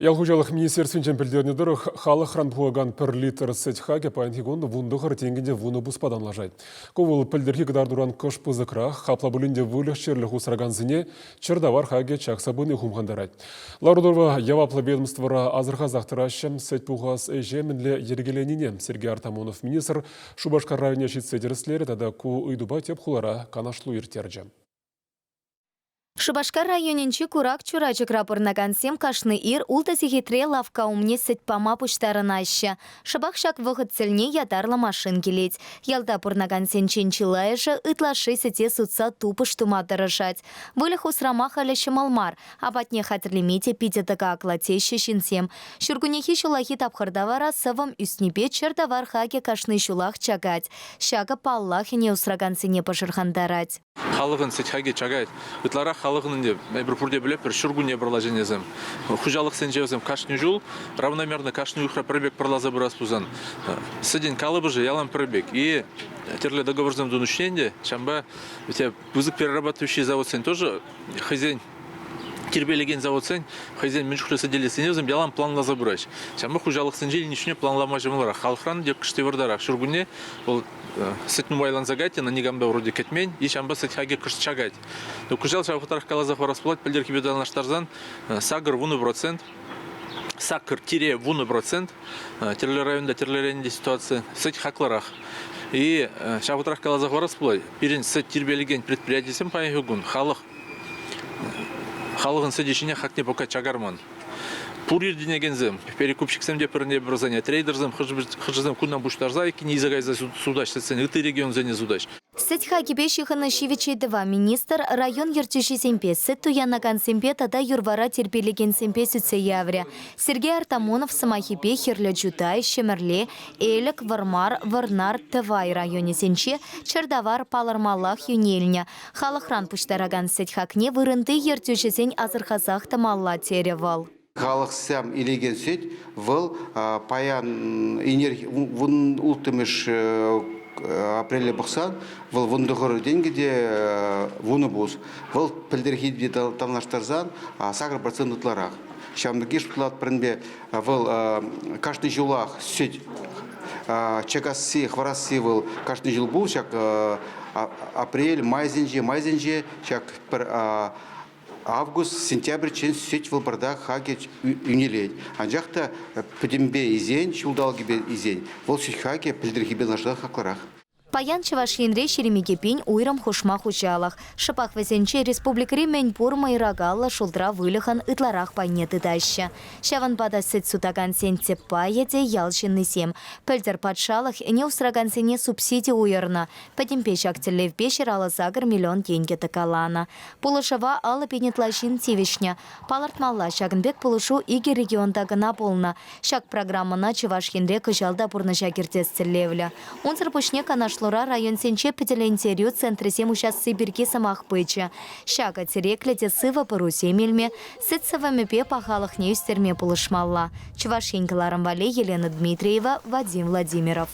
Ял хуҫалӑх министерствинчен пӗлтернӗ тӑрӑх, халӑхран пухакан пӗр литр сӗт хакӗ паянхи кун 19 тенкӗ те 10 пуспа танлашать. Ку вӑл пӗлтӗрхи кӑтартуран кӑшт пысӑкрах, апла пулин те выльӑх-чӗрлӗх усракансене чӗр тавар хакӗ чакса пыни хумхантарать. Лару-тӑрӑва яваплӑ ведомствӑра асӑрхасах тӑраҫҫӗ. Сӗт пухас ӗҫе мӗнле йӗркеленине Сергей Артамонов министр Шупашкар районне ҫитсе тӗрӗслерӗ тата ку ыйтупа тӗп хулара канашлу ирттерчӗ. Шупашкар районӗнчи Курак Чурачӑкра пурӑнакансем кашни ир ултӑ сехетре лавкка умне сӗт пама пуҫтарӑнаҫҫӗ. Шӑпах ҫак вӑхӑт тӗлне ятарлӑ машин килет. Ялта пурӑнакансенчен чылайӑшӗ ытлашши сӗте сутса тупӑш тума тӑрӑшать. Выльӑх усрама халӗ ҫӑмӑл мар, апатне хатӗрлеме те питӗ тӑкаклӑ, теҫҫӗ ҫынсем. Ҫуркуннехи-ҫуллахи тапхӑрта вара сӑвӑм ӳснипе чӗр тавар хакӗ кашни ҫулах чакать. Ҫакӑ, паллах, ӗне усракансене пӑшӑрхантарать. Халӑхӑн сӗт хакӗ чакать. Ытларах халӑхӑн ӗнтӗ, эпир пурте пӗлетпӗр, ҫуркунне пӑрлачӗнесем. Хуҫалӑхсенче вӗсем кашни ҫул равномерно кашни уйӑхра пӗр пек пӑрласа пырас пулсан сӗтӗн калӑпӑшӗ ялан пӗр пек. И тӗрлӗ договорсем тунӑ чухне ӗнтӗ ҫавӑнпа пысӑк перерабатывающий заводсен тоже хӑйсен тирпейлекен заводсен хӑйсен мӗн чухлӗ сӗтеллисене вӗсем ялан планласа пыраҫ. Ҫавӑнпа хуҫалӑхсенче илнӗ планлама ҫӑмӑлрах. Халӑхран те кӑшт йывӑртарах. Ҫуркунне вӑл сӗт нумайланса кать, ӑна никам та вроде кӗтмен, и ҫавӑнпа сӗт хакӗ кӑшт чакать. Ну, кӑҫал ҫав вӑхӑтрах каласа хӑварас пулать, пӗлтӗрхипе танлаштарсан 80% 8,10% тӗрлӗ районта тӗрлӗрен те ситуаци, сӗт хаклӑрах. И ҫав вӑхӑтрах каласа хӑварас пулать, пирӗн сӗт тирпейлекен предприятисем паянхи кун халӑх халӑхӑн сӗчӗ ҫине хакне пока чакарман. Пур иртӗнекенсем, перекупщиксем те пӗрне пӗрсене, трейдерсем хӑшӗсем кунтан пуҫтарса иккӗн илсе кайса сутаҫ сӗтсен, ытти регионсене сутаҫ. Сӗт хакӗпе ҫыхӑннӑ ҫивӗч ыйтӑва министр район ертӳҫисемпе, сӗт туянакансемпе тата юр-вара тирпейлекенсемпе сӳтсе яврӗ. Сергей Артамонов сӑмахӗпе Хӗрлӗ Чутай, Ҫӗмӗрле, Элӗк, Вӑрмар, Вӑрнар, Тӑвай районӗсенче чӗртавар палӑрмаллах йӳнелнӗ. Халӑхран пуҫтаракан сӗт хакне вырӑнти ертӳҫӗсен асӑрхасах тӑмалла, терӗ вӑл. Халӑхсем илекен сӗт вӑл паян 16-мӗш апреле пӑхсан вӑл 19 тенкӗ те 10 пус. Вӑл пӗлтӗрхипе танлаштарсан 8% ытларах. Ҫавӑн пирки шутлатпӑр ӗнтӗ вӑл кашни ҫулах сӗт чакасси, хӑварасси вӑл кашни ҫул пул ҫак апрель, майсенче, майсенче ҫак пӗр август, сентябрьччен сӗт вӑл пӑртак хакӗ ӳнелет. Анчах та пӗтӗмпе илсен, ҫулталӑкӗпе илсен, вӑл сӗт хакӗ пӗлтӗрхипе танлаштарсан хаклӑрах. Паян Чӑваш Енре 22 пин уйрӑм хушма хуҫалӑх. Шӑпах вӗсенче республикӑри мӗнпур мӑйракаллӑ шултра выльӑхӑн ытларах пайне тытаҫҫӗ. Ҫавӑнпа та сӗт сутакансен тӗп пайӗ те ял ҫыннисем. Пӗлтӗр патшалӑх ӗне усракансене субсиди уйӑрнӑ. Пӗтӗмпе ҫак тӗллевпе 158 миллион тенкӗ тӑккаланӑ. Пулӑшӑва 50 пин ытла ҫын тивӗҫнӗ. Палӑртмалла, ҫакӑн пек пулӑшу икӗ регионта кӑна пулнӑ. Ҫак программӑна Чӑваш Енре кӑҫал та пурнӑҫа кӗртес тӗллевлӗ. Унсӑр пуҫне канашлура районсенче пӗтӗлентерӳ центрӗсем уҫасси пирки сӑмах пычӗ. Ҫакӑ тӗреклӗ те сывӑ пӑрусем илме, сӗт сӑвӑмӗпе пахалӑхне ӳстерме пулӑшмалла. Чӑваш Ен кӑларӑм валли Елена Дмитриева, Вадим Владимиров.